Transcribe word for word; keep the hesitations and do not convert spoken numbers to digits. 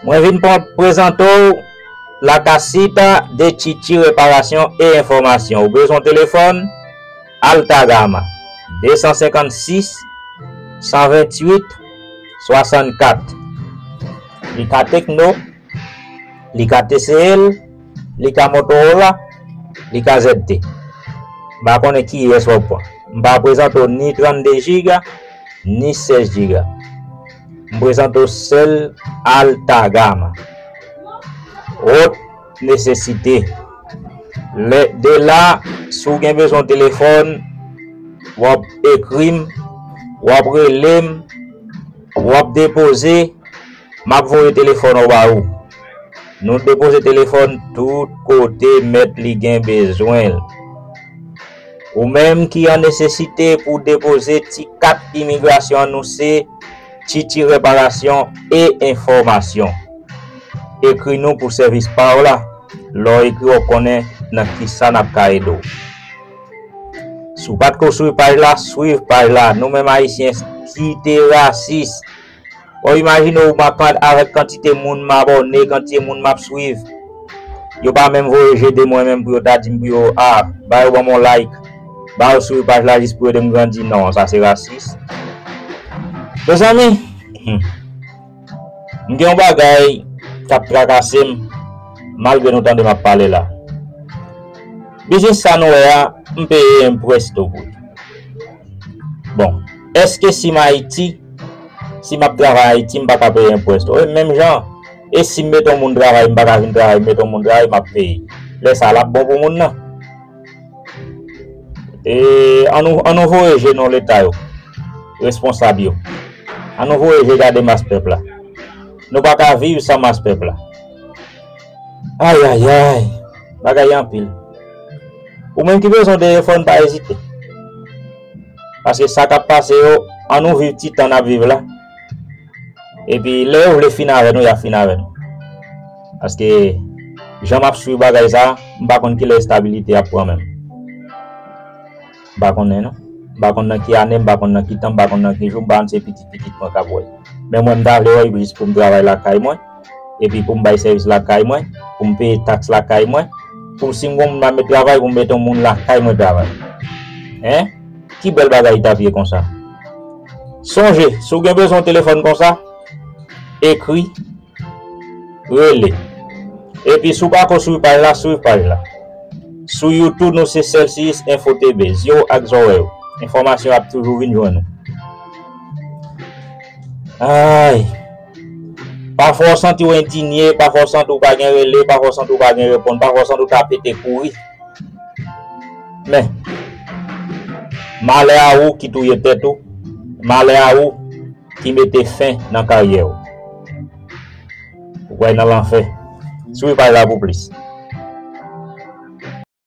Mwen vin pran prezante w Lakasit de Chichi Reparasyon e Enfòmasyon. Ou bezwen telefòn? Alta Gama, de san senkannsis, san venntuit, swasannkat. Li ka Tecno, li ka T C L, li ka Motorola, li ka Z T. M pa konnen kiyès w ap pran. M pa prezante w ni trannde jiga, ni sèz jiga. M prezante w sèl Alta Gama. Wot nesesite. Lè, de la, si w gen bezwen telefòn, w ap ekri m, w ap rele m, w ap depoze, m ap voye telefòn ou ba ou. Nou depoze telefòn tout kote mèt li gen bezwen l. Ou menm ki an nesesite pou depoze ti kat imigrasyon an, nou se Chichi Reparasyon e Enfòmasyon. Ekri nou pou sèvis pa w la. Lè w ekri, w ap konnen nan kisa n ap ka ede w. Si w pa t ko swiv paj la, swiv paj la. Nou menm Ayisyen, kite rasis. Bon, imajine w, m ap, avèk kantite moun m abòne, kantite moun m ap swiv. Yo pa menm voye je de mwen menm pou yo ta di m pou yo, ah, ba yo ban m yon like, ba yo swiv paj la jis pou ede m grandi. Non, sa se rasis. Mezanmi, hmm, m gen yon bagay k ap trakase m, malgre nou tande m ap pale la. Biznis sa nou wè a, m peye enpwèsto pou li. Bon, èske si m Ayiti, si m ap travay Ayiti, m pa ka peye enpwèsto? E menm jan, e si m mete yon moun travay, m pa ka vin travay, m mete yon moun travay, m ap peye. Lè sa a, l ap bon pou moun nan. E, ann nou, ann nou voye je non Leta yo, responsab yo. Ann nou voye je gade mas pèp la. Nou pa ka viv san mas pèp la. Ayayay, bagay anpil. Ou menm ki bezwen telefòn, pa ezite. Paske sa k ap pase yo, ann nou viv ti tan n ap viv la. Epi lè yo vle fin avè nou, y ap fin avè nou. Paske jan m ap swiv bagay sa, m pa konn kilè estabilite ap pran menm. M pa konnen non. M pa konn nan ki ane, m pa konn nan ki tan, m pa konn nan ki jou, m pa konn se pitit pitit mwen k ap wè. Men mwen m ta vle wè jis pou m travay lakay mwen, epi pou m bay sèvis lakay mwen, pou m peye taks lakay mwen, pou si m gon moun m ap met travay, pou m mete yon moun lakay mwen travay. Hein? Ki bèl bagay li t ap ye konsa? Sonje, si w gen bezwen yon telefòn konsa, ekri, rele. Epi si w pa ko swiv paj la, swiv paj la. Sou YouTube, nou se Celsius Info T V, zye w ak zòrèy ou. Enfòmasyon ap toujou vin jwenn ou. Ay. Pafwa w santi w endinye, pafwa w santi w pa gen rele, pafwa w santi w pa gen reponn, pafwa w santi w ta pete kouri. Men, malè a ou ki touye tèt ou, malè a ou ki mete fen nan karyè w. Ou pral nan lanfè. Swiv paj la pou plis.